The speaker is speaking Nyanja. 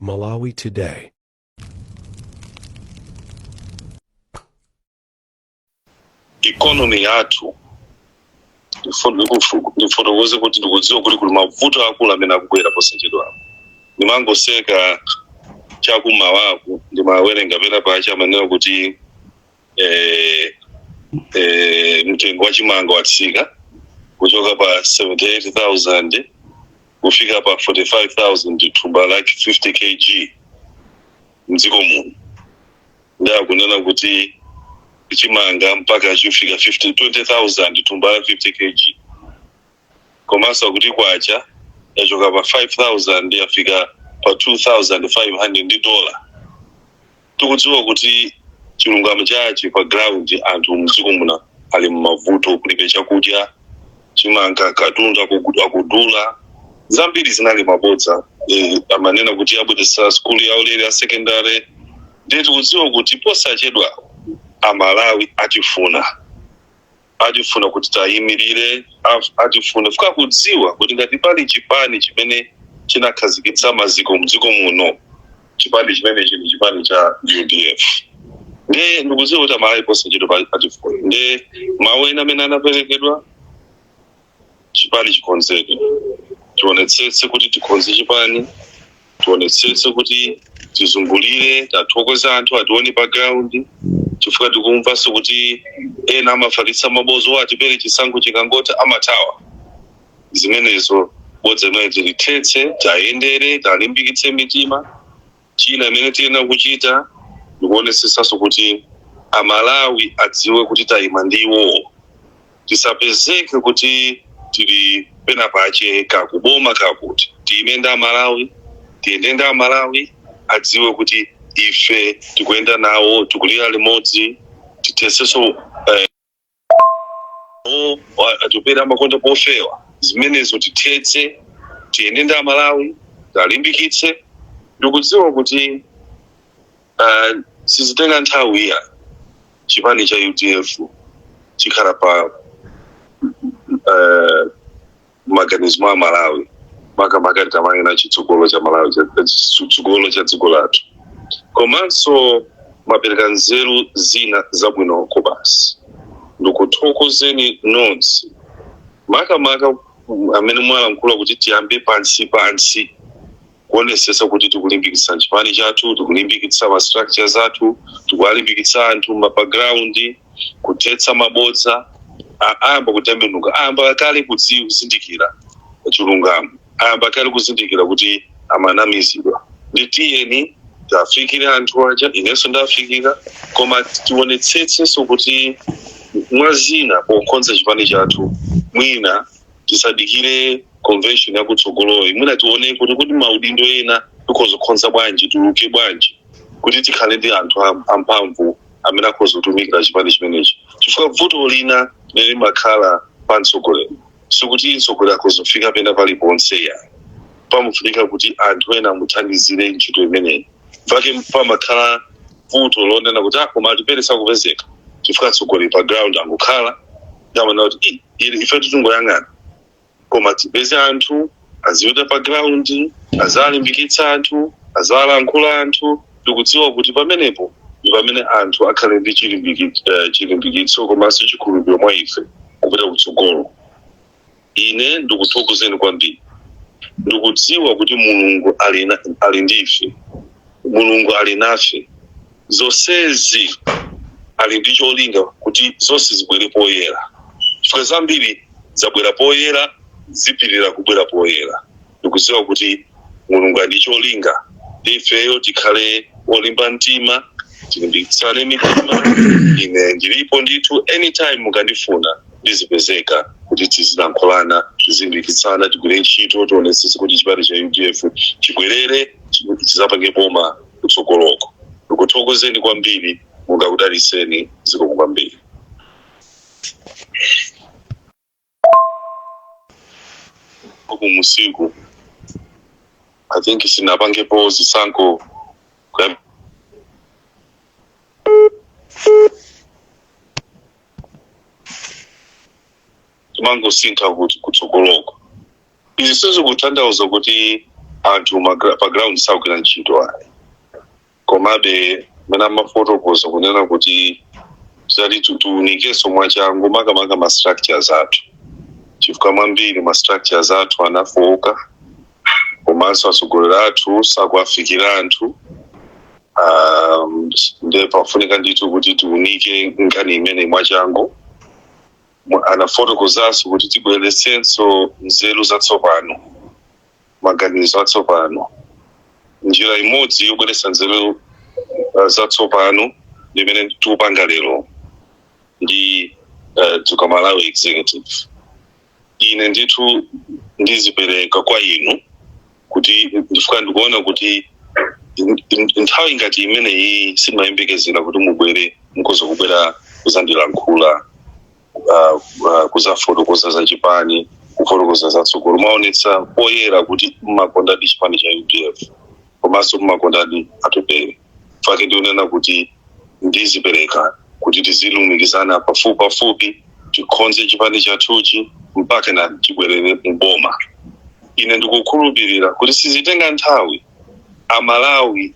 Malawi Today. Economy yathu, ndifotokoze kuti ndikudziwa kuti kuli mavuto akulu amene akubwera posachedwa. Ndimangoseka chakumawaku, ndimawerenga pena pacha amanena kuti mtengo wa chimanga watsika kuchoka pa 78,000 kufika pa 45,000 thumba la 50 kg mdziko muno. Ndakunena kuti chimanga mpaka chifika 50 20,000 thumba la 50 kg, komanso kuti kwacha yachoka pa 5,000 yafika pa 2,500 ndi dola. Tikudziwa kuti chilungamo chache pa ground, anthu mdziko muno ali mmavuto, kulibe chakudya, chimanga, katundu akudula. Zambiri zinali mabodza. Amanena kuti abweretsa skulu ya ulere ya secondary. Ndiye tikudziwa kuti posachedwa Amalawi atifuna kuti tayimirire, atifuna fuka kudziwa kuti ngati pali chipani chimene chinakhazikitsa maziko mdziko muno, chipani chimenechi ndi chipani cha UDF. Ndiye ndikudziwa kuti Amalawi posachedwa atifuna. Ndiye mawu ena amene anaperekedwa, chipani chikonzeke, tionetsetse kuti tikonze chipani, tionetsetse kuti tizungulire, tathokoza anthu atione pa ground, chifukwa tikumvanso kuti ena amafalitsa mabozo atipere chisankho chikangotha amathawa. Zimenezo bodza imene tilithetse, tayendere, talimbikitse mitima. China imene tiyenera kuchita ndikuonesetsanso kuti Amalawi adziwe kuti tayima ndi iwowo. Tisapezeke kuti tili pena pache kakuboma kakuti tiyime ndi Amalawi, tiyende ndi Amalawi, adziwe kuti ife tikuyenda nawo, tikulira limodzi. Tithetsenso atupere amakonda pofewa, zimenezo tithetse, tiyende ndi Amalawi, talimbikitse. Ndikudziwa kuti sizitenga nthawi iya, chipani cha UDF chikhala pa maganizo a Malawi, makamaka tamayena chitsogolo cha Malawi, chitsogolo cha dziko lathu. Komanso mapereka nzeru zina zabwino kobasi. Ndikuthokozeni nonse, makamaka amene mwalankhula kuti tiyambe pansi pansi kuonesesa kuti tikulimbikitsa chipani chathu, tikulimbikitsa ma structures athu, tikuwalimbikitsa anthu ma background, kuthetsa mabodza. Ayamba kutembenuka, ayamba kale kuzindikira chilungamo, ayamba kale kuzindikira kuti amanamizidwa. Nditiyeni tafikire anthu aja, inenso ndafikira, koma tionetsetsenso kuti mwazina pokonza chipani chathu, mwina tisadikire convention yakutsogoloyi, mwina tione kuti maudindo ena tikhoza bwanji, tuluke bwanji kuti tikhale ndi anthu amphamvu amene akhoza kutumikira chipani chimenechi, chifukwa vuto lina limene limakhala pa mtsogoleri sikuti mtsogoleri akhoza kufika pena paliponse ya, pamufunika kuti anthu ena amuthandizire ntchito imeneyi. Pake pamakhala vuto lonena kuti koma atipere sakupezeka, chifukwa atsogoleri pa ground angokhala ndamanena kuti, "Ii, ili ife titingoyang'ana." Koma tipeze anthu azipita pa ground, azalimbikitsa anthu, azalankhula anthu. Ndikudziwa kuti pamenepo ndi pamene anthu akhale ndi chilimbikitso komanso chikhulupiriro mwa ife kupita kutsogolo. Ine ndikuthokozeni kwambiri. Ndikudziwa kuti Mulungu ali ndi ife, Mulungu ali nafe. Zonsezi ali ndi cholinga kuti zonse zibwere poyera, chifukwa zambiri zabwera poyera, zipitirira kubwera poyera. Ndikudziwa kuti Mulungu ali ndi cholinga ndi ifeyo. Tikhale olimba mtima, tilimbikitsane mitima. Ine ndilipo ndithu, anytime mukandifuna ndizipezeka kuti tizilankhulana, tizilimbikitsana, tigwire ntchito, tionetsetse kuti chipani cha UDF chibwerere, chizapange boma kutsogoloko. Ndikuthokozeni kwambiri, Mulungu akudalitseni. Zikomo kwambiri. Kumusiku I think sinapangepo zisankho timangosintha kuti kutsogoloko. Izi sizikutanthauza kuti Anthu pa ground sakugwira ntchito ayi. Komabe mene amafotokoza kunena kuti titati tiunikenso mwachangu, makamaka ma structures athu, chifukwa mwambiri ma structures athu anafoka, komanso atsogoleri athu sakuafikira anthu. Ndiye pafunika ndithu kuti tiunike nkhani imene mwachangu. Anafotokozanso kuti tibweretsenso nzeru zatsopano, maganizo atsopano. Njira imodzi yobweretsa nzeru zatsopano ndimene tikupanga lero ndi Dzuka Malawi Executive. Ine ndithu ndizipereka kwa inu kuti ndifika ndikuona kuti nthawi ngati imeneyi simayembekezera kuti mubwere, mukhoza kubwera kuzandilankhula, kuzafotokoza za chipani, kufotokoza zatsogolo. Mwaonetsa poyera kuti mmakondadi chipani cha UDF komanso mmakondadi Atupele. Fake ndikunena kuti ndizipereka kuti tizilumikizana pafupi pafupi, tikonze chipani chathuchi mpaka na chibwerere mboma. Ine ndikukhulupirira kuti sizitenga nthawi, Amalawi